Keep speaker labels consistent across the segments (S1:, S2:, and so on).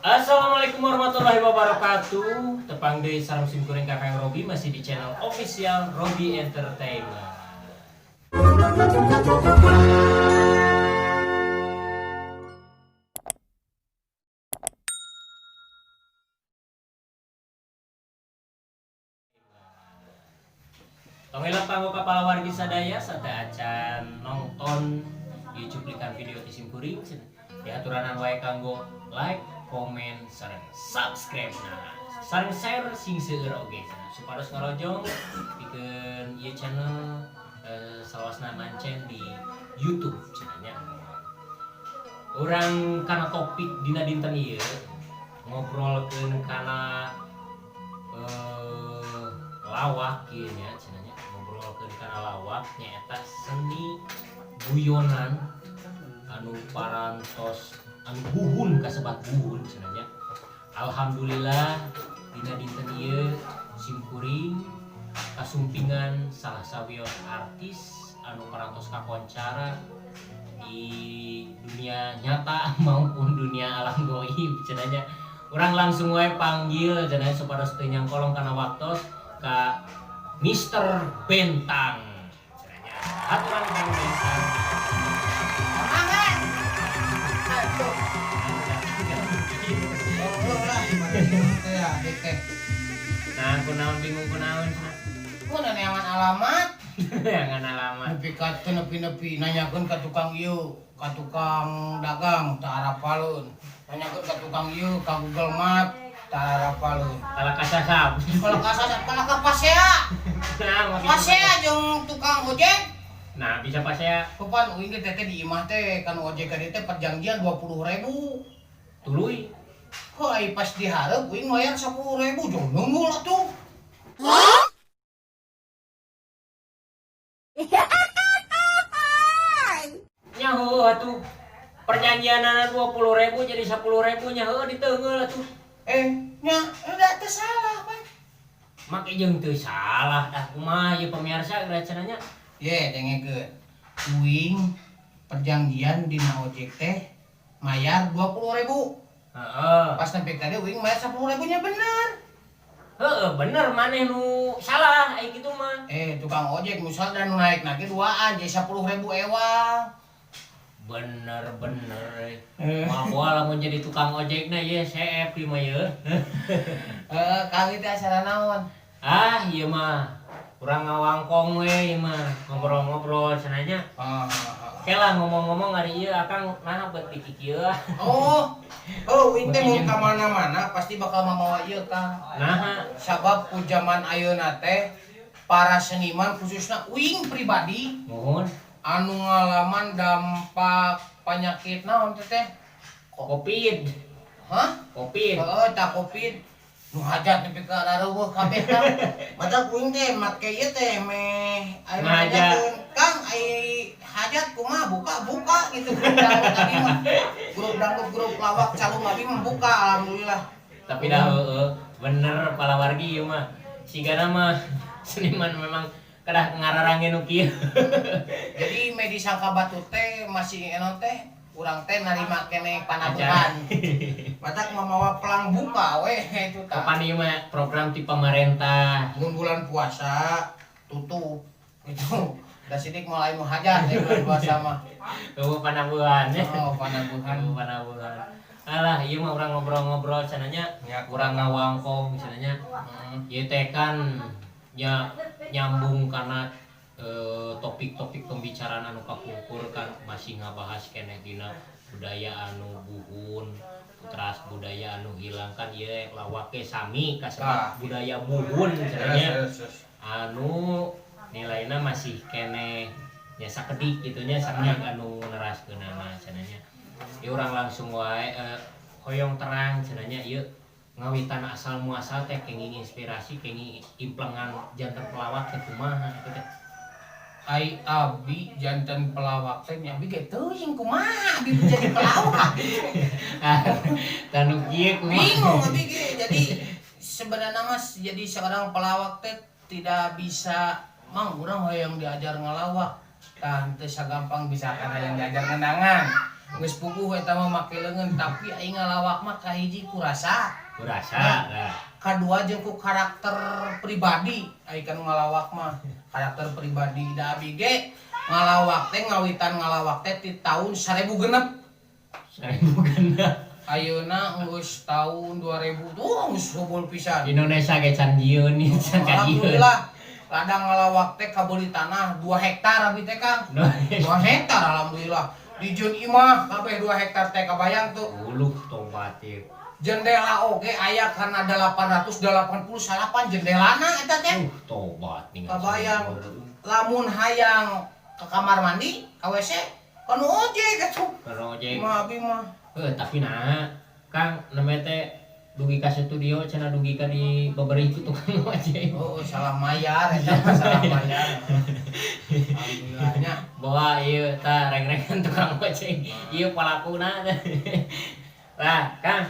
S1: Assalamualaikum warahmatullahi wabarakatuh. Tepang deui sareng sim kuring Kakang Robi masih di channel official Robi Entertainment. Tong hilap kanggo kapala wargi sadaya sateuacan nonton ieu cuplikan video ti sim kuring diaturanan wae kanggo like, komen, sareng subscribe, nah sareng share sing seueur oge supados ngarojong pikeun ieu channel salawasna mancen di YouTube cenah nya. Urang kana topik dina dinten ieu ngobrolkeun kana lawak ieu nya cenah nya, ngobrolkeun kana lawak nyaeta seni guyonan anu parantos anu buhun kasebat buhun cenah nya. Alhamdulillah dina dinten ieu sim kuring kasumpingan salah sawios artis anu parantos kakoncara di dunia nyata maupun dunia alam goib cenah nya. Urang langsung wae panggil cenah nya supados teu nyangkolong kana waktos ka Mr. Bentang cenah nya. Aturan Kang Bentang.
S2: Semangat. Aduh. Oh lah, ya, teh.
S1: Nah, kunaon bingung kunaon cenah?
S2: Ku neangan alamat.
S1: Neangan alamat.
S2: Nepi ka teu nepi-nepi nanyakeun ka tukang ieu, ka tukang dagang teu arapaleun. Nanyakeun ka tukang ieu ka Google Map teu arapaleun.
S1: Kalah kasasab.
S2: Kalau kasasab kalah ka pasea.
S1: Nah, makin
S2: Pasea jeung tukang ojek.
S1: Nah, bisa pasea.
S2: Kapan uing ge teh di imah teh kan ojek ka dieu teh perjanjian 20.000.
S1: Tuluy.
S2: Kok ai pas dihareup uing mayar 10.000 jauh nunggu lah tuh.
S1: Nyaho atuh. Perjanjianana 20.000 jadi 10.000 nya heuh diteungeul atuh.
S2: Nya udah teu salah, Pak.
S1: Make jeung teu salah dah kumaha ieu pemirsa geura cenah nya.
S2: Ye, dengekeun. Uing perjanjian dina ojek teh mayar 20.000.
S1: Heeh.
S2: Pas nepi ka dieu uing mayar 10.000 nya bener.
S1: Heeh, bener maneh nu salah ai kitu mah.
S2: Tukang ojek misalnya nu naik nage duaan jadi 10.000 ewang.
S1: Bener bener. Moal lamun jadi tukang ojekna ye seep ieu mah ye.
S2: Kang teh acara naon?
S1: Ah, ieu mah urang ngawangkong we ieu mah ngobrol-ngobrol cenah nya. Oke lah ngomong-ngomong hari ieu akang nah bet di kieu.
S2: Oh. Oh, uing teh mun ka mana-mana pasti bakal mamawa ieu, Kang.
S1: Nah,
S2: Sabab ku zaman ayeuna teh para seniman khususnya uing pribadi
S1: mohon
S2: anu ngalaman dampak penyakit naon teh teh?
S1: Covid.
S2: Hah?
S1: Covid.
S2: Heeh, tak Covid. Nu hajat nepi ka rareuweuh kabeh Kang. Matak uing teh make ieu teh meh aya
S1: Ngahaja.
S2: Kang ai hajat kumaha buka-buka gitu grup dangdut abi mah. Grup dangdut grup lawak calung abi mah buka alhamdulillah.
S1: Tapi dah heeh, bener palawargi ieu mah. Sigana mah seniman memang kedah ngararange nu kieu.
S2: Jadi meh disangka batu teh masih enon teh urang teh narima keneh panabuhan. Matak mamawa pelang buka weh itu tah.
S1: Kapan ieu mah program ti pamarentah.
S2: Mun bulan puasa tutup itu. Da sidik mulai nu hajat teh bulan puasa mah.
S1: Eueuh panabuhan.
S2: Oh, panabuhan.
S1: Eueuh panabuhan. Alah, ieu mah urang ngobrol-ngobrol cenah nya,
S2: Ya,
S1: urang ngawangkong cenah nya. Ieu teh kan nya nyambung karena topik-topik pembicaraan anu kapungkur kan masih ngabahas keneh dina budaya anu buhun, teras budaya anu hilang kan ieu lawake sami kasebat
S2: Tah.
S1: budaya buhun cenah nya.
S2: Terus, terus.
S1: Anu nilainya masih keneh nya sakedik gitu nya, sakedik anu neraskeunana cenah nya. Ieu urang langsung wae hoyong terang cenah nya ieu ngawitan asal muasal teh kenging inspirasi kenging implengan janten pelawak teh kumaha itu teh.
S2: Ai abi janten pelawak teh nya abi ge teuing kumaha abi jadi pelawak.
S1: Tanu kieu kumaha.
S2: Bingung abi ge. Jadi sebenarnya Mas jadi seorang pelawak teh tidak bisa mang urang hoyong diajar ngalawak. Tah teu sagampang bisa kana yang diajar ngendangan. Geus puguh eta mah make leungeun, tapi aing ngalawak mah kahiji ku rasa.
S1: Kurasa nah.
S2: Kadua jeung ku karakter pribadi. Aing kan ngalawak mah karakter pribadi, da abi ge ngalawak teh ngawitan ngalawak teh ti tahun 1006.
S1: 1006.
S2: Ayeuna geus tahun 2000 tuh, geus hubul pisan.
S1: Indonesia ge can jieun nih, can kajieun.
S2: Alhamdulillah, ladang ngalawak teh kabeuli tanah 2 hektar abi teh, Kang. 2 hektar, alhamdulillah. Dijieun imah kabeh 2 hektar teh, kabayang tuh?
S1: Uluh, tobat ieu.
S2: Jendela oge aya kana 888 jendelana eta teh.
S1: Tobat ningal.
S2: Kabayang lamun hayang ke kamar mandi, ka WC, kan ojek atuh.
S1: Kalau ojek.
S2: Mah abi mah.
S1: Eh, tapi nah, Kang, namanya teh dugi ka studio cenah dugi ka di babari ku tukang ojek.
S2: Oh, salah mayar eta mah, salah mayar. Alhamdulillahnya.
S1: Bawa ieu tah reng-rengan tukang ojek. Ieu palakuna. Lah, Kang.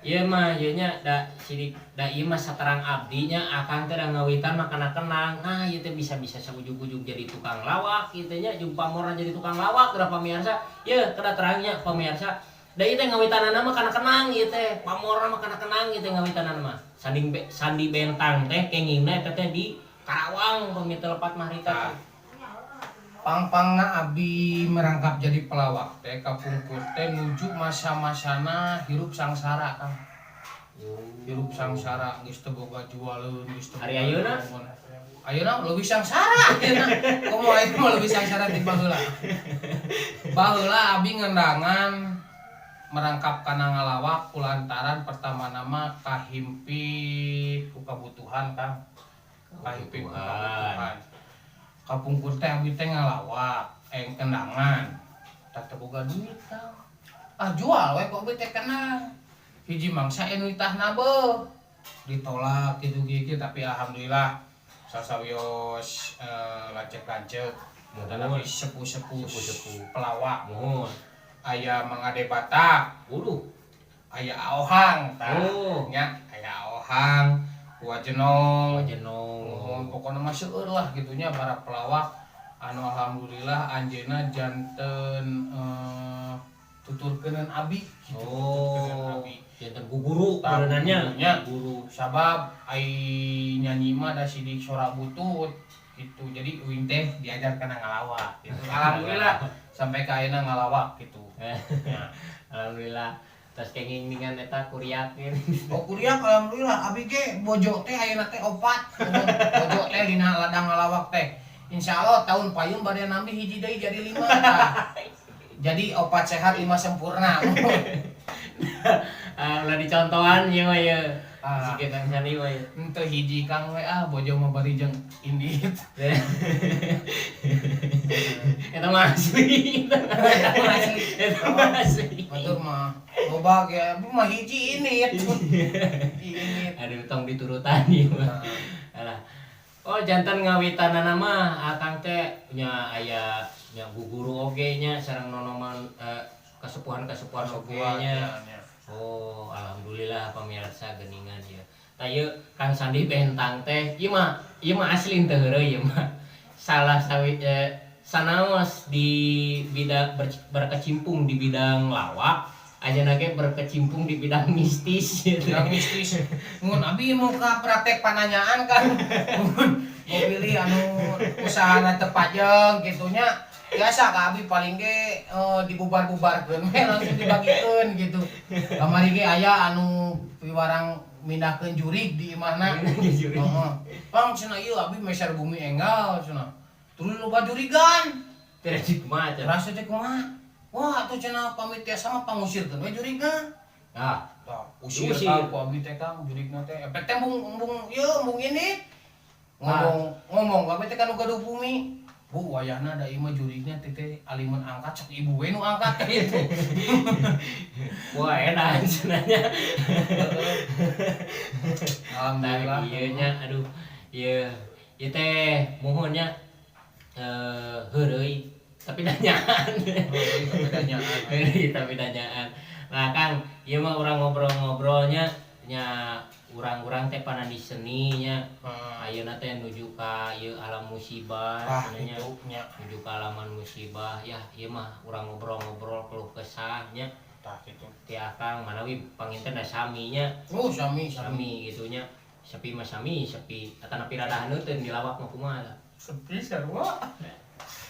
S1: Ieu mah ieu nya da sidik da ieu mah saterang abdi nya, akang teh da ngawitan mah kana kenang. Nah, ieu teh bisa-bisa saujug-ujug jadi tukang lawak kitu nya, jeung pamorna jadi tukang lawak geura pamirsa. Ieu kedah terangnya pamirsa. Da ieu teh ngawitanana mah kana kenang ieu teh, pamorna mah kana kenang ieu teh ngawitanana mah. Sandi Bentang teh kengingna eta teh di Karawang pami teu lepat mah harita teh.
S2: Pang-pangna abi merangkap jadi pelawak teh kapungkur teh nuju masa-masana hirup sangsara, Kang. Hirup sangsara, geus teu boga jualeun, geus teu
S1: Hari ayeuna?
S2: Ayeuna leuwih sangsara ayeuna. Komo ayeuna mah leuwih sangsara ti baheula. Baheula abi ngendangan merangkap kana ngalawak kulantaran pertama nama kahimpit ku kabutuhan, Kang. Kahimpit ku kabutuhan. Kapungkur teh abi teh ngalawak, kendangan. Tak teu boga duit, Kang. Ah, jual we kok abi teh kenang. Hiji mangsa anu itahna beuh. Ditolak gitu gitu, tapi alhamdulillah sasawios lancek-lancek
S1: Muhun.
S2: tapi sepuh-sepuh
S1: Sepuh-sepuh.
S2: pelawak.
S1: Muhun.
S2: Aya Mang Ade Batak,
S1: Uluh.
S2: aya Aohang tah.
S1: Oh.
S2: Nya aya Aohang, Wajenong.
S1: Jenong.
S2: Muhun, pokoknya mah seueur lah gitunya para pelawak anu alhamdulillah anjeunna janten tuturkeunan abi gitu, tuturkeunan abi.
S1: Janten guguru
S2: Tah,
S1: berenannya.
S2: gugurunya.
S1: Guru.
S2: Sabab ai nyanyi mah da sidik sora butut gitu, jadi uing teh diajarkan ngalawak gitu. Alhamdulillah sampai ka ayeuna ngalawak gitu.
S1: Ya. Alhamdulillah. Terus kenging dengan eta kuriak gitu.
S2: Oh, kuriak alhamdulillah abi ge bojo teh ayeuna teh opat. Bojo teh dina ladang ngalawak teh. Insyaallah tahun payun bade nambih hiji deui jadi lima tah. Jadi opat sehat, lima sempurna.
S1: Ah, ulah dicontohan ieu mah ieu.
S2: Ah.
S1: Si Kang Sandi mah ieu.
S2: Henteu hiji Kang we, ah, bojo mah bari jeung indit.
S1: Eta mah asli.
S2: Eta mah asli.
S1: Eta mah asli.
S2: Batur mah loba ge, abi mah hiji indit. Hiji indit.
S1: Aduh, tong diturutan ieu mah.
S2: Nah.
S1: Alah. Oh, janten ngawitanana mah akang teh nya aya nya guguru oge nya sareng nonoman kesepuhan-kesepuhan oge nya.
S2: Nya.
S1: Oh, alhamdulillah pamirsa geningan ya. Tah ieu Kang Sandi Bentang teh, ieu mah asli teu heureuy ieu mah. Salah sawi sanaos di bidang berkecimpung di bidang lawak, ayeuna ge berkecimpung di bidang mistis gitu.
S2: Bidang mistis. Mun abi mau ka praktek pananyaan kan. Mun mau pilih anu usahana teu pajeng gitunya. Biasa ka abi paling ge dibubar-bubarkeun we langsung dibagikeun gitu. Kamari ge aya anu piwarang mindahkeun jurig di imahna.
S1: Jurig.
S2: Heeh. Pang cenah ieu abi meser bumi enggal cenah. Terus loba jurigan.
S1: Tidak cik kumaha cenah.
S2: Rasa teh kumaha? Wah, atuh cenah pamit tiasa mah pangusirkeun we jurigna.
S1: Ah,
S2: Tah, usir.
S1: Diusir.
S2: Kang ku abi teh Kang jurigna teh. Efek teh embung embung ieu embung ini. Ngomong ngomong abi teh kan nu gaduh bumi. Bu, wayahna da ieu mah jurigna teh teh alimun angkat sok ibu we nu angkat gitu.
S1: Wah, edan cenahnya.
S2: Alhamdulillah.
S1: Nah, ieu nya aduh, ieu ieu teh muhun nya heureuy tapi nanyaan.
S2: Heureuy tapi nanyaan.
S1: Heureuy tapi nanyaan. Nah, Kang, ieu mah urang ngobrol-ngobrolnya nya. Urang-urang teh panandi seni nya. Ayeuna teh nuju ka ieu alam musibah
S2: Tah
S1: cenah nya.
S2: Gitu nya.
S1: Nuju ka alaman musibah ya, ieu mah urang ngobrol-ngobrol keluh kesah nya.
S2: Tah gitu.
S1: Ti Akang manawi panginten da sami nya.
S2: Oh, sami sami.
S1: Sami gitu nya. Sepi mah sami, sepi. Atanapi rada haneuteun di lawak mah kumaha lah.
S2: Sepi sarua.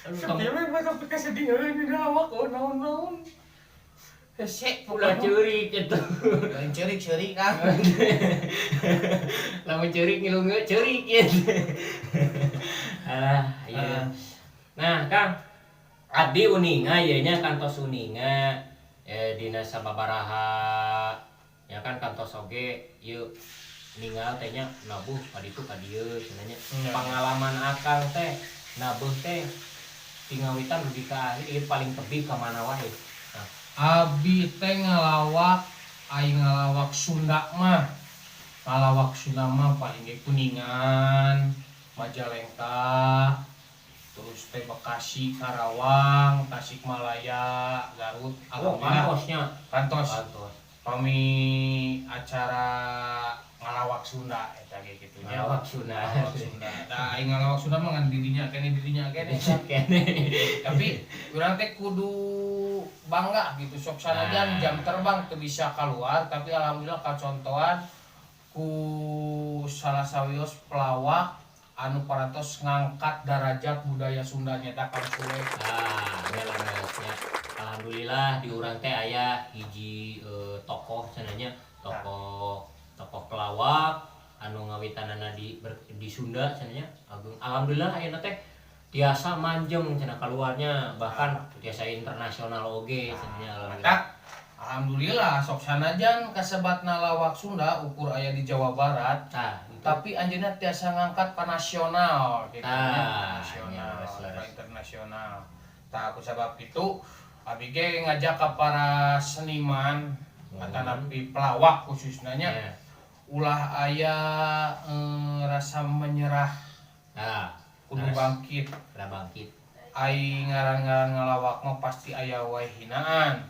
S1: Aduh,
S2: Sepi
S1: kamu
S2: we mah tapi kesedihan di lawak, oh, naon-naon. Hese.
S1: Ulah ceurik gitu.
S2: Lain ceurik-ceurik, Kang.
S1: Lamun ceurik ngilu ceurik gitu. Alah, iya.
S2: Ah.
S1: Nah, Kang, abdi uninga ieu nya, kantos uninga dina sababaraha ya kan, kantos oge ieu ninggal teh nya, nabuh ka ditu ka dieu cenah nya. Pengalaman Akang teh nabuh teh ti ngawitan dugi ka akhir ieu paling tebih ka mana wae? Nah,
S2: Abi teh ngalawak, aing ngalawak Sunda mah. Ngalawak Sunda mah paling ge Kuningan, Majalengka, terus teh Bekasi, Karawang, Tasikmalaya, Garut,
S1: oh,
S2: alhamdulillah.
S1: Kantosnya.
S2: Kantos.
S1: Kantos.
S2: Pami acara ngalawak Sunda eta ge kitu nya.
S1: Ngalawak Sunda.
S2: Ngalawak Sunda. Da aing ngalawak Sunda mah ngan dirinya kene, dirinya kene.
S1: Kene.
S2: Tapi urang teh kudu bangga gitu, sok sanajan
S1: Nah.
S2: jam terbang teu bisa keluar, tapi alhamdulillah kacontohan ku salah sawios pelawak anu parantos ngangkat darajat budaya Sunda, nyaeta Kang Sule.
S1: Ah, nya leres nya. Alhamdulillah di urang teh aya hiji tokoh cenah nya, tokoh tokoh pelawak anu ngawitanana di Sunda cenah nya. Agung, alhamdulillah ayeuna teh tiasa manjeng cenah keluarnya, bahkan tiasa internasional oge cenah nya, alhamdulillah.
S2: Maka alhamdulillah sok sanajan kasebatna lawak Sunda ukur aya di Jawa Barat,
S1: Tah, itu.
S2: Tapi anjeunna tiasa ngangkat ka nasional gitu nya,
S1: Ah,
S2: nasional,
S1: iya, leres,
S2: ka
S1: leres.
S2: Internasional. Tah, ku sabab itu abi ge ngajak ka para seniman atanapi pelawak khususnya nya, ulah aya rasa menyerah, kudu
S1: Leres.
S2: Bangkit.
S1: Ulah bangkit.
S2: Ai ngaran-ngaran ngalawak mah pasti aya wae hinaan,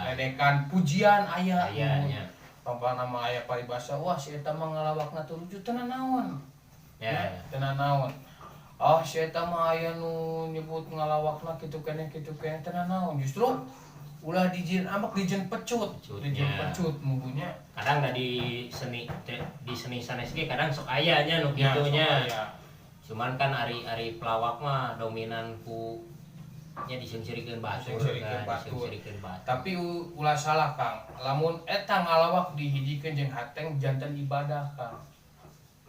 S2: ledekan, pujian aya.
S1: Aya nya.
S2: Pampa nama aya paribasa, wah, si eta mah ngalawakna teu lucu, teu naon. Teu naon. Oh, si eta mah aya nu nyebut ngalawakna kitu keneh kitu keneh, teu naon. Justru ulah dijieun ambek, dijieun pecut.
S1: Pecut,
S2: dijieun
S1: nya.
S2: Pecut mugunya.
S1: Kadang da di seni di seni sanes ge kadang sok aya nya nu
S2: Nya,
S1: kitu
S2: sok
S1: nya.
S2: Aya.
S1: Cuman kan ari-ari pelawak mah dominan ku nya diseungseurikeun batur
S2: Diseungseurikeun
S1: kan,
S2: batur.
S1: Diseungseurikeun batur.
S2: Tapi ulah salah, Kang, lamun eta ngalawak dihijikeun jeung hateng janten ibadah, Kang.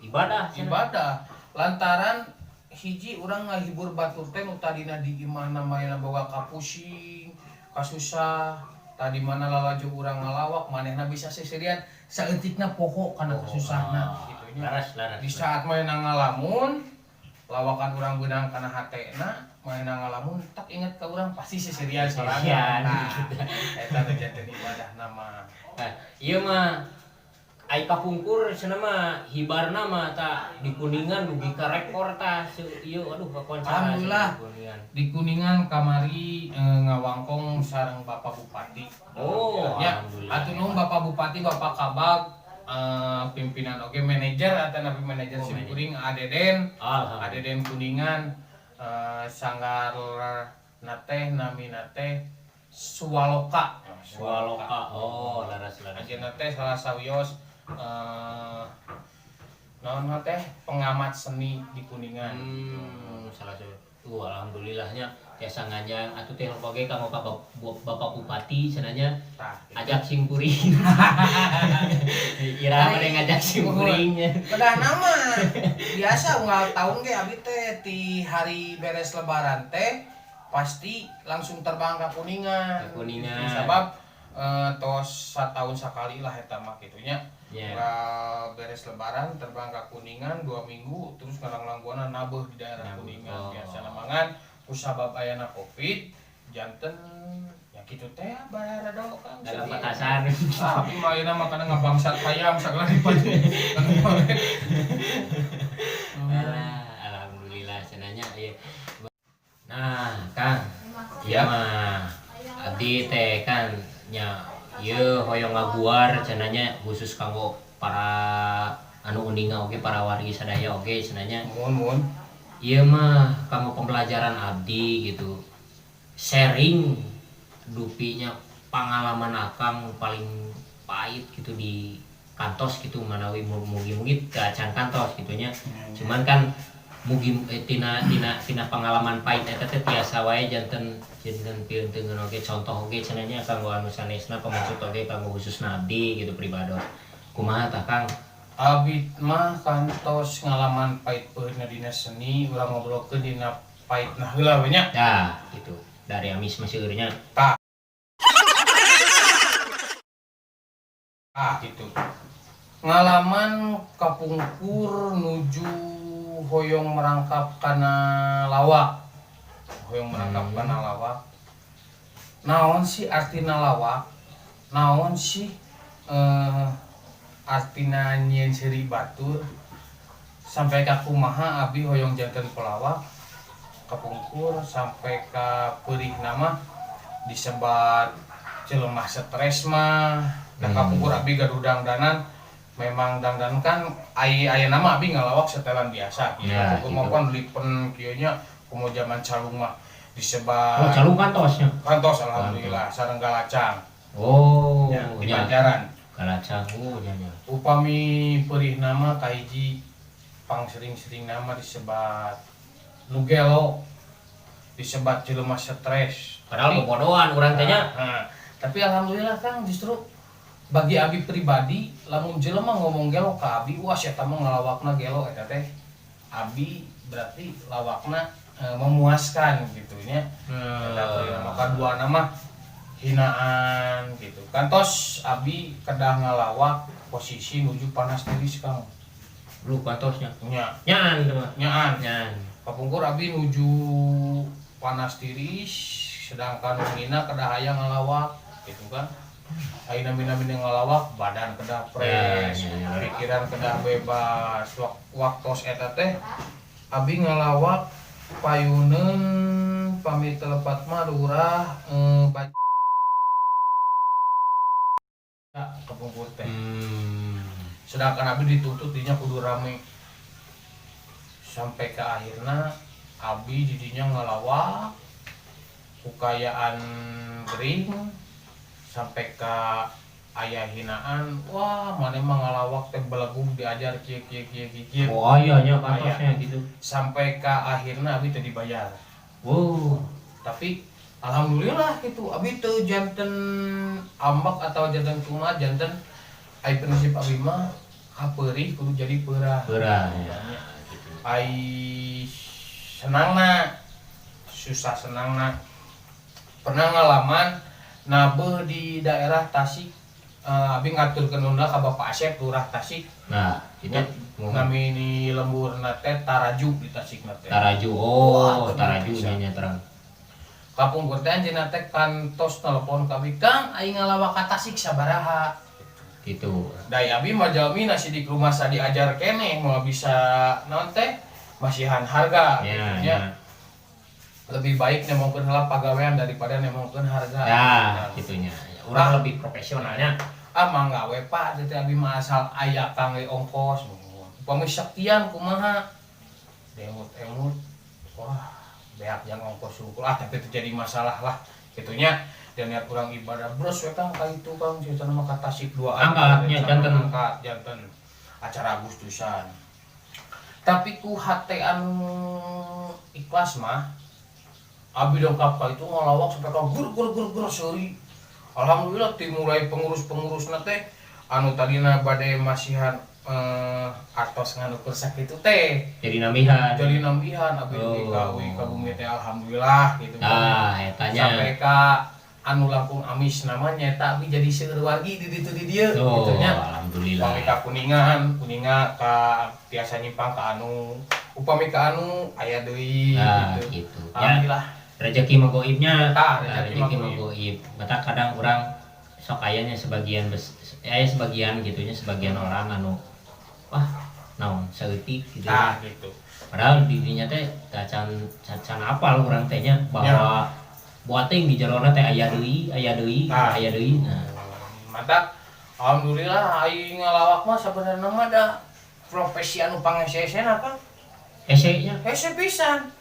S1: Ibadah cenah.
S2: Ibadah lantaran hiji urang ngahibur batur teh nu tadina di imahna manehna boga kapusing kasusah, tadi mana lalajo urang ngalawak manehna bisa seserian saeutikna, poho kana kasusahna
S1: Oh,
S2: gitu nya.
S1: Laras laras.
S2: Di saat manehna ngalamun, lawakan urang beunang kana hatena, manehna ngalamun tak inget ka urang, pasti seserian sorangan.
S1: Seserian.
S2: Nah, eta teh janten ibadah nama.
S1: Nah, ieu mah ai kapungkur cenah mah hibarna mah ta di Kuningan dugi ka rekor ta ieu, aduh, kakoncara
S2: Alhamdulillah.
S1: di Kuningan.
S2: Di Kuningan kamari ngawangkong sareng Bapak Bupati.
S1: Oh,
S2: ya,
S1: alhamdulillah.
S2: Atuh nuhun Bapak Bupati, Bapak Kabag, pimpinan oge manajer atau napi manajer
S1: Oh,
S2: sim
S1: manajer.
S2: kuring Adeden.
S1: Alhamdulillah.
S2: Adeden Kuningan, sanggar nate nami nate Suwaloka.
S1: Suwaloka. Oh, laras laras.
S2: Anjeunna teh salah sawios naon teh, pengamat seni di Kuningan.
S1: Salah satu. Tuh, alhamdulillahnya tiasa nganjang atuh teh oge kanggo ka Bapak Bupati cenah nya.
S2: Tah, gitu.
S1: Ajak sim kuring. Iraha maneh ngajak sim kuring nya?
S2: Pedah nama biasa unggal tahun ge abi teh ti hari beres lebaran teh pasti langsung terbang ke Kuningan.
S1: Ke Kuningan.
S2: Gitu, sabab tos satahun sakali lah eta mah kitu nya.
S1: Ya.
S2: Unggal beres lebaran terbang ke Kuningan 2 minggu, terus ngalanglang nabuh di daerah
S1: Nabuh.
S2: Kuningan.
S1: Oh.
S2: Biasa namangan ku sabab ayana Covid janten ya kitu teh barado kan.
S1: Dalam
S2: Sedih.
S1: batasan.
S2: Ah, tapi mah ayeuna mah kadang ngabangsat hayam sagala dipaje.
S1: Alah, alhamdulillah cenah nya ieu. Nah, Kang, ieu
S2: Ya.
S1: mah abdi teh kan nya. Ieu hoyong ngaguar cenah nya, khusus kanggo para anu uninga oge, para wargi sadaya oge cenah nya.
S2: Mohon mohon.
S1: Ieu mah kanggo pembelajaran abdi gitu. Sharing dupinya pengalaman akang paling pahit gitu di kantos gitu, manawi mugi-mugi teu acan kantos gitu nya. Cuman kan mugi tina tina tina pengalaman pahit eta teh tiasa wae janten janten piunteungeun oge, contoh oge cenah nya, kanggo anu sanesna pamaksud oge kanggo khususna abdi gitu pribados. Kumaha tah, Kang?
S2: Abi mah kantos ngalaman pahit peureuna dina seni, urang ngobrolkeun dina pahitna heula we nya.
S1: Dah gitu. Dari amis masih nya.
S2: Tah. Ah gitu. Ngalaman kapungkur nuju hoyong merangkap kana lawak. Hoyong merangkap kana lawak. Naon sih artina lawak? Naon sih artina nyieun seuri batur? Sampai ka kumaha abi hoyong janten pelawak kapungkur sampai ka peurihna mah disebat jelema stres mah. Da kapungkur abi gaduh dangdanan, memang dangdanan kan ai aya nama abi ngalawak setelan biasa gitu.
S1: Ya,
S2: Kapungkur mah
S1: gitu.
S2: kan lipen kieu nya, komo zaman calung mah disebat.
S1: Oh, calung kantosnya.
S2: Kantos, alhamdulillah, sareng galacang.
S1: Oh,
S2: Ya, di
S1: nya.
S2: Banjaran.
S1: Galacang, oh nya nya.
S2: Upami peurih nama kahiji pang sering-sering nama disebat nu gelo, disebat jelema stres.
S1: Padahal bobodohan urang teh nya.
S2: Nah, tapi alhamdulillah, Kang, justru bagi abi pribadi lamun jelema ngomong gelo ka abi, wah eta mah ngalawakna gelo, eta teh abi berarti lawakna memuaskan gitu nya. Eta teh maka dua nama hinaan gitu. Kantos abi kedah ngalawak posisi nuju panas tiris, Kang.
S1: Lu kantosnya.
S2: Nya.
S1: Nyaan teh mah.
S2: Nyaan.
S1: Nyaan.
S2: Kapungkur abi nuju panas tiris, sedangkan wengina kedah aya ngalawak gitu kan. Ayeuna mina-mina ngalawak, badan kedah fresh,
S1: Ya.
S2: pikiran kedah bebas. Waktos eta teh abi ngalawak payuneun pamit telepat mah lurah kapungkur teh. Sedangkan abi dituntut dinya kudu rame. Sampai ke akhirna abi didinya ngalawak kukayaan gering sampai ke aya hinaan, wah maneh mah ngalawak teh belegug diajar kieu kieu kieu kieu kieu.
S1: Oh iya nya, kantosnya gitu.
S2: Sampai ke akhirna abi teu dibayar. Tapi alhamdulillah gitu abi teu janten ambek atau janten kumaha, janten ai prinsip abi mah kapeurih kudu jadi peurah.
S1: Peurah ya. Gitu.
S2: Ai senangna susah senangna pernah ngalaman nabeuh di daerah Tasik, abi ngaturkeun nuhun ka Bapak Asep, Lurah Tasik.
S1: Nah, itu
S2: Nami di lemburna teh Taraju di Tasik teh.
S1: Taraju. Oh,
S2: Wah,
S1: Taraju
S2: bisa.
S1: Nya terang.
S2: Kapungkur teh anjeunna teh kantos telepon ka abi, "Kang, aing ngalawak ka Tasik sabaraha?"
S1: Gitu.
S2: Da abi mah jalmina sidik rumasa diajar keneh moal bisa naon teh masihan harga
S1: Ya,
S2: gitu
S1: ya.
S2: Nya. Lebih baik nemongkeun heula pagawean daripada nemongkeun harga.
S1: Ya,
S2: Nah,
S1: gitunya. Urang lebih profesionalnya.
S2: Ah mangga we Pak, teh abi mah asal aya kangge ongkos. Upami sekian kumaha? Emut-emut. Wah, beak jang ongkos sungkul, ah tapi terjadi masalah lah gitunya. Dan niat kurang ibadah bros we Kang ka itu, Kang, cerita nama ka Tasik dua.
S1: Angkatnya, janten.
S2: Angkat janten acara Agustusan, tapi ku hate anu ikhlas mah abi dongkap ka itu ngalawak sampai ka gur gur gur gur seuri. Alhamdulillah ti mulai pengurus-pengurus teh anu tadina bade masihan artos nganukur sakitu teh
S1: Jadi nambihan.
S2: Jadi nambihan abi dugi ka uih ka bumi teh alhamdulillah gitu.
S1: Nah, etanya.
S2: Sampai ka anu langkung amis namanya eta abi jadi seueur wargi di ditu di dieu
S1: Oh,
S2: gitu nya.
S1: Alhamdulillah.
S2: Upami ka Kuningan, Kuninga ka tiasa nyimpang ka anu, upami ka anu aya deui
S1: Nah,
S2: gitu.
S1: gitu. Ya,
S2: Alhamdulillah.
S1: Rezeki mah goibnya.
S2: Tah,
S1: Nah,
S2: rezeki
S1: rezeki
S2: mah
S1: mah goib. Mata kadang orang sok ayanya sebagian aya sebagian gitunya, sebagian orang anu wah naon saeutik gitu.
S2: Nah, gitu.
S1: Padahal dirinya teh cacan cacan apal urang teh nya bahwa buat teh di jerona teh aya deui, aya deui,
S2: Tah.
S1: aya deui. Nah,
S2: Mantap. Alhamdulillah, aing ngalawak mah sebenarnya mah da profesi anu pangese-esena, Kang.
S1: Hese nya.
S2: Hese pisan.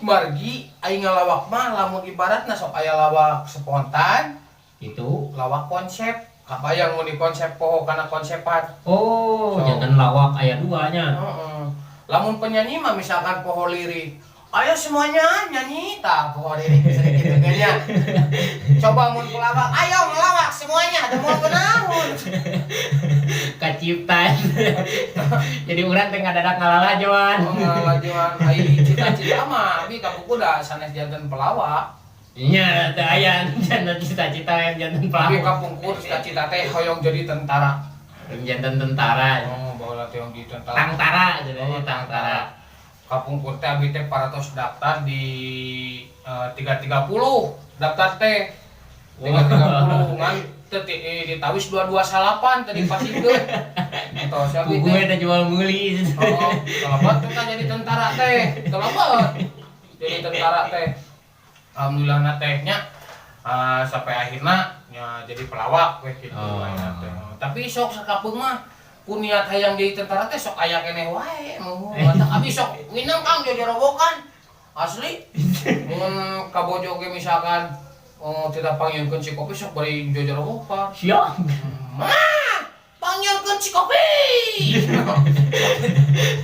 S2: Margi aing ngalawak mah lamun ibaratna sok aya lawak spontan,
S1: Itu.
S2: Lawak konsep. Kabayang mun di konsep poho kana konsepan.
S1: Oh,
S2: So.
S1: Janten lawak aya dua nya.
S2: Heeh. Lamun penyanyi mah misalkan poho lirik. "Ayo semuanya nyanyi," tah poho lirik bisa gitu kan ya. Coba mun pelawak, "Ayo ngelawak semuanya," ada mau kenaun.
S1: Kaciptan. Jadi urang teh ngadadak ngalalajoan.
S2: Oh, ngalajoan. Ai cita-cita mah abi kabuku da sanes janten pelawak.
S1: Nya teu aya janten cita-cita yang janten
S2: Abi
S1: pelawak.
S2: Kapungkur cita-cita teh hoyong jadi tentara.
S1: Janten tentara.
S2: Oh, baheula teh hoyong jadi tentara.
S1: Tangtara jadi
S2: Oh,
S1: tangtara.
S2: Kapungkur teh abi teh parantos daftar di 330 daftar teh. 330 ngan teh ditawis 229 teh dipasikeun. Tos abi
S1: Pugu
S2: teh.
S1: Eta jual meuli.
S2: Oh, telebet teh jadi tentara teh. Telebet. Jadi tentara teh. Alhamdulillah na teh nya sampai akhirnya nya jadi pelawak weh gitu akhirna teh. Tapi sok sakapeung mah ku niat hayang jadi tentara teh sok aya keneh wae mau. Matak abi sok minang, Kang, jojorowokan. Asli. Mun ka bojo ge misalkan, oh, tidak panggilkeun si kopi, sok bari jojorowokan.
S1: Siap.
S2: "Mah, panggilkeun si kopi."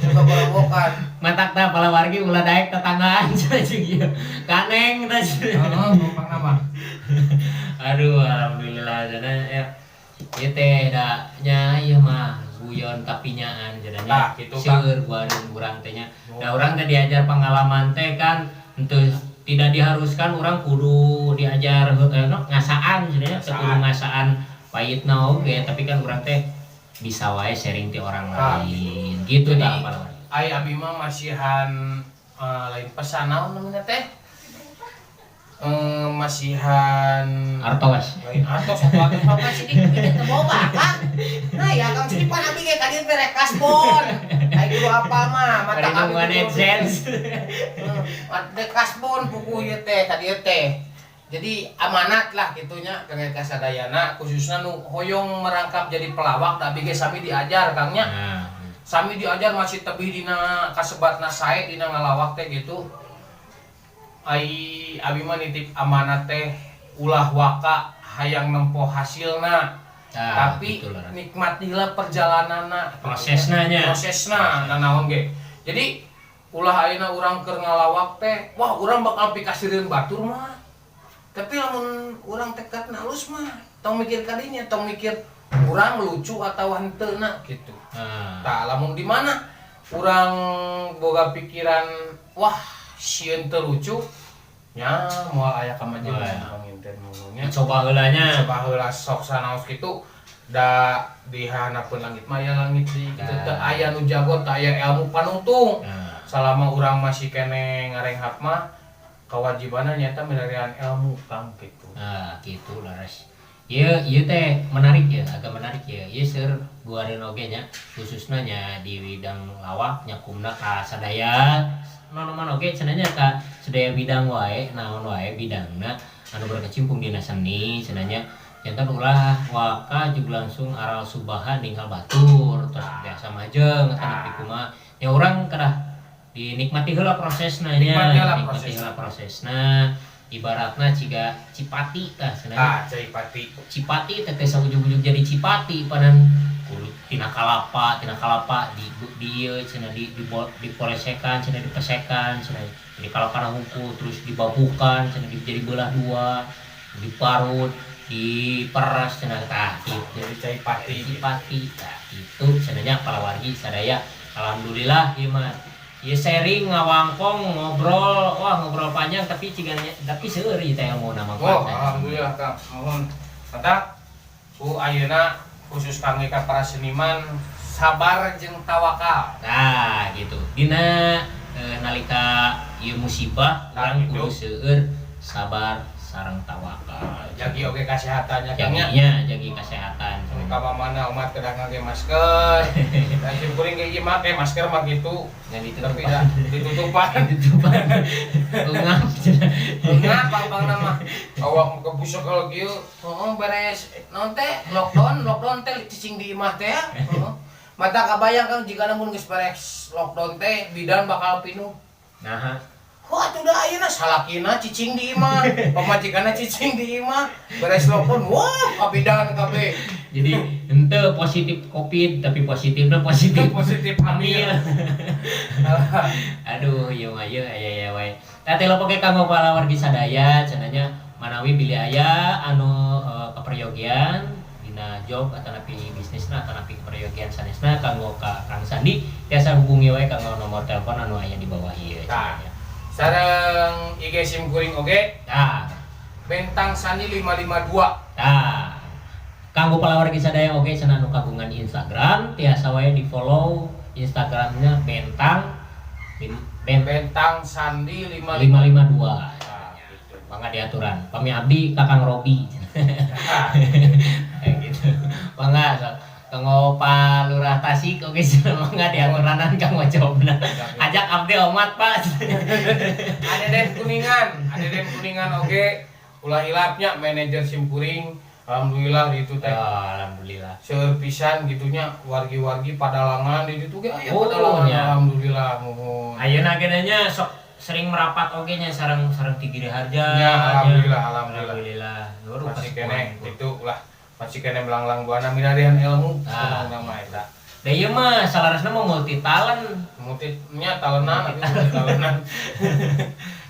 S2: Coba borowokan.
S1: Matak tah palawargi ulah daek tetanggaan cenah jeung ieu. Kaneng tah.
S2: Heeh, numpang nama.
S1: Aduh, alhamdulillah cenah ya. Ieu teh da nya ieu mah guyon tapinyaan cenah nya.
S2: Tah, kitu, Kang.
S1: Seueur guareun urang teh nya. Da urang teh diajar pengalaman teh kan henteu tidak diharuskan urang kudu diajar no, ngasaan cenah nya, teu kudu ngasaan pahitna oge, tapi kan urang teh bisa wae sharing ti orang
S2: Tah,
S1: lain gitu.
S2: Jadi,
S1: Tah palawargi.
S2: Ai abi mah masihan lain pesan, naon namanya teh? Masihan
S1: Artos.
S2: Lain artos atau artos apa sih ini teu boga, Kang. Nah ya, Kang, sini pan abi ge ka dieu teh rek kasbon. Ai kudu apa mah mata
S1: Bari
S2: abi
S1: nungguan AdSense.
S2: Ada kasbon buku ieu teh ka dieu teh. Jadi amanat lah gitunya kangge kasadayana, khususnya nu hoyong merangkap jadi pelawak, da abi ge sami diajar, Kang, nya.
S1: Nah,
S2: Sami diajar masih tebih dina kasebatna sae dina ngalawak teh gitu. Ai abi mah nitip amanat teh ulah waka hayang nempo hasilna,
S1: Nah,
S2: tapi
S1: gitu lah.
S2: Nikmatilah perjalananna.
S1: Prosesna nya.
S2: Prosesna nanaon ge. Jadi ulah ayeuna urang keur ngalawak teh, wah, urang bakal pikasireun batur mah. Tapi lamun urang tekadna alus mah tong mikir kadinya, tong mikir urang lucu atau henteu na gitu.
S1: Nah,
S2: Tah, lamun di mana urang boga pikiran, wah, sieun teu lucu nya, moal aya kamajuan
S1: Moal.
S2: Panginten nya.
S1: Dicoba heula nya.
S2: Coba heula sok sanaos kitu, da di handapeun langit mah aya langit di
S1: Nah.
S2: teu aya nu jago, teu aya ilmu panungtung.
S1: Nah,
S2: Selama urang masih keneh ngarenghap mah kewajibanna nyata milarian ilmu, Kang, gitu.
S1: Nah, gitu laras. Ieu ieu teh menarik ya, agak menarik ya. Ieu seur guareun oge nya, khususna nya di bidang lawak nyakumna ka sadaya nonoman oge cenah nya, ka sadaya bidang wae, naon wae bidangna anu berkecimpung dina seni cenah nya. Janten ulah waka juga langsung aral subahan ninggal batur terus biasa majeng atau nepi kumaha. Ya urang kedah dinikmati heula prosesna nya.
S2: Nikmati heula
S1: Nikmati
S2: prosesna.
S1: Heula prosesna. Ibaratna ciga cipati tah cenah.
S2: Ah, cipati.
S1: Cipati teh teh saujug-ujug jadi cipati panan kudu tina kalapa di ieu cenah, dipolesekan cenah, dipesekan cenah, jadi kalapana hungkul, terus dibabukan cenah, jadi belah dua, diparut, diperas cenah, tah gitu.
S2: Jadi cai pati.
S1: Cipati tah itu cenah nya. Palawargi sadaya, alhamdulillah ieu mah ieu sharing ngawangkong ngobrol, wah, ngobrol panjang, tapi ciga tapi seueur ieu teh ilmu nama.
S2: Oh, alhamdulillah, Kang. Mohon. Mantap. Ku ayeuna khusus kangge ka para seniman, sabar jeung tawakal.
S1: Nah, gitu. Dina nalika ieu musibah
S2: Nah,
S1: urang
S2: gitu.
S1: Kudu seueur sabar sareng tawakal.
S2: Jagi oge kasehatannya, Kang, nya.
S1: Jaginya, jagi kesehatan.
S2: Ka mana umat kedah ngangge masker. Dan sim kuring ge ieu make masker mah gitu.
S1: Yang
S2: Tapi
S1: ditutupan.
S2: Da ditutupan.
S1: Ditutupan. Ungap cenah.
S2: Enggak, pang-pang nama. Awak muka busuk kalau kieu. Heeh, beres naon teh lockdown, lockdown teh cicing di imah teh ya. Heeh. Mata kabayang, Kang, jika namun geus beres lockdown teh bidan bakal pinuh.
S1: Nah,
S2: Wah, tuh dah ayeuna salakina cicing di imah, pamajikanna cicing di imah, beres lockdown, wah, ka bidan kabeh.
S1: Jadi ente positif covid tapi positifnya positif
S2: Positif hamil.
S1: Aduh, ieu mah ieu aya aya wae. Tah, telepon ke kanggo palawargi sadaya cenah nya, manawi bilih aya anu keperyogian dina job atanapi bisnisna atanapi keperyogian sanesna kanggo ka Kang Sandi, tiasa hubungi wae kanggo nomor telepon anu aya di bawah ieu
S2: Tah.
S1: cenah nya.
S2: Sareng IG sim kuring oge
S1: Tah,
S2: Bentang Sandi 552.
S1: Tah. Kanggo palawargi sadaya oge cenah anu kagungan Instagram, tiasa wae di follow Instagramnya Bentang Ben
S2: Bentang Sandi 55.
S1: 552.
S2: Nah, gitu.
S1: Mangga diaturan. Pami abdi Kakang Robi.
S2: Nah,
S1: Kayak gitu. Mangga sok. Kanggo Pak Lurah Tasik oge cenah mangga diaturanan kanggo jawabna. Ajak abdi omat, Pak.
S2: Ada Den Kuningan, ada Den Kuningan oge ulah hilapnya manajer sim kuring, alhamdulillah itu teh.
S1: Oh, alhamdulillah.
S2: Seueur pisan gitunya wargi-wargi padalangan di ditu ge aya
S1: Oh,
S2: padalangan,
S1: nya.
S2: Alhamdulillah, muhun.
S1: Ayeuna ge nya sok sering merapat oge nya sareng sareng ti Giri Harja.
S2: Ya, alhamdulillah, alhamdulillah.
S1: Alhamdulillah. Baru
S2: Masih
S1: kasepuhan
S2: keneh
S1: gitu.
S2: itu lah, masih keneh melanglang buana milarian ilmu
S1: Ah.
S2: nama eta.
S1: Da ieu mah salarasna mah multi talent.
S2: Multinya talenan, tapi multi talenan.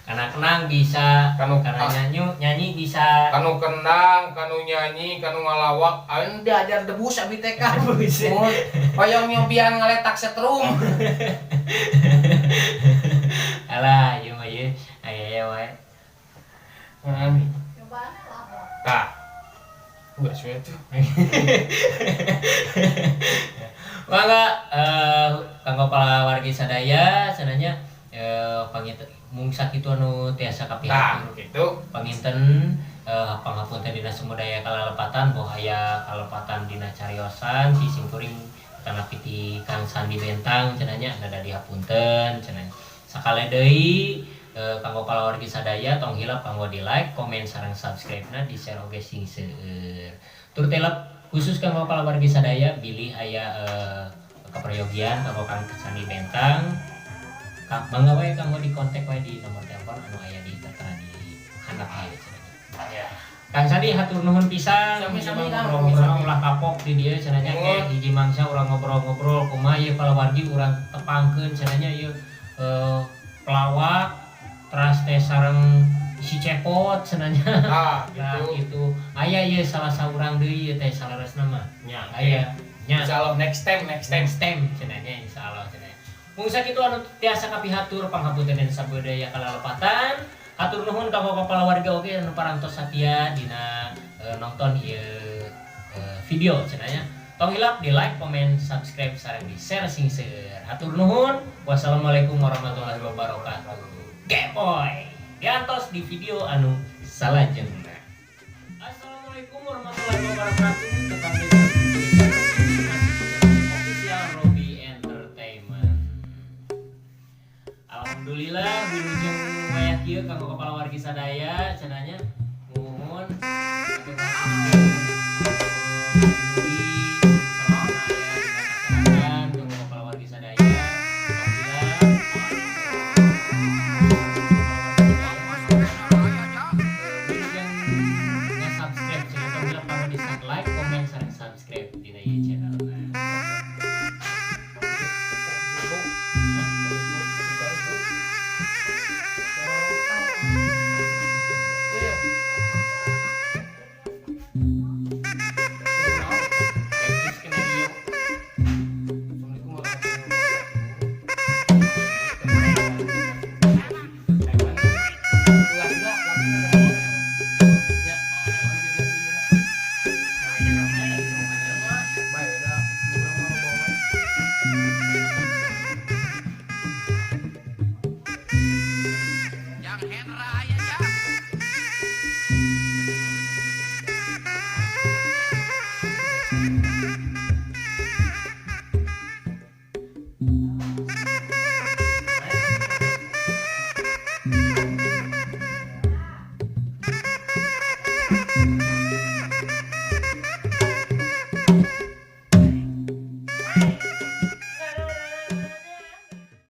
S1: Karena kenang bisa,
S2: Kanu-
S1: karena nyanyi nyanyi bisa.
S2: Kanu kendang, kanu nyanyi, kanu ngalawak, ayeuna diajar debus abi teh kan.
S1: Debus.
S2: Mun hoyong nyobian ngaletak setrum.
S1: Alah, ieu mah ieu aya aya wae.
S2: Heeh. Tah. Geus we tuh.
S1: Mangga kanggo palawargi sadaya cenah nya, panginten mung sakitu anu tiasa
S2: Tah,
S1: kapihatur.
S2: gitu.
S1: Panginten pangapunten dina sumedaya kalalepatan, boh aya kalepatan dina cariosan ti simkuring atanapi ti Kang Sandi Bentang cenah nya, rada dihapunten cenah. Sakali deui kanggo palawargi sadaya tong hilap kanggo di like, komen sareng subscribe na, di share oge sing seueur. Tur telap khusus kanggo palawargi sadaya bilih aya keperyogian kanggo Kang Sandi Bentang, mangga wae kanggo di kontak wae di nomor telepon anu aya di tertera di handap ieu cenah.
S2: Ya.
S1: Kang Sandi, hatur nuhun pisan.
S2: Sami-sami, Kang.
S1: Ngobrol-ngobrol
S2: Sami-sami.
S1: ulah kapok di dieu cenah nya,
S2: Nuhun.
S1: ke hiji mangsa urang ngobrol-ngobrol kumaha ieu palawargi urang tepangkeun cenah nya ieu pelawak teras teh sareng si cepot cenah nya.
S2: Tah,
S1: Nah,
S2: gitu.
S1: gitu. Aya ieu salah saurang deui ieu teh salaresna mah.
S2: Nya.
S1: Aya nya.
S2: Insyaallah next time, next time.
S1: Next time cenah nya, insyaallah cenah. Mung sakitu anu tiasa kapihatur, panghapunten dan sabudaya kalalepatan. Hatur nuhun ka palawarga oge anu parantos satia dina nonton ieu video cenah nya. Tong hilap di like, komen, subscribe sareng di share sing seueur. Hatur nuhun. Wassalamualaikum warahmatullahi wabarakatuh. Gepoy. Diantos di video anu salajengna. Assalamualaikum warahmatullahi wabarakatuh.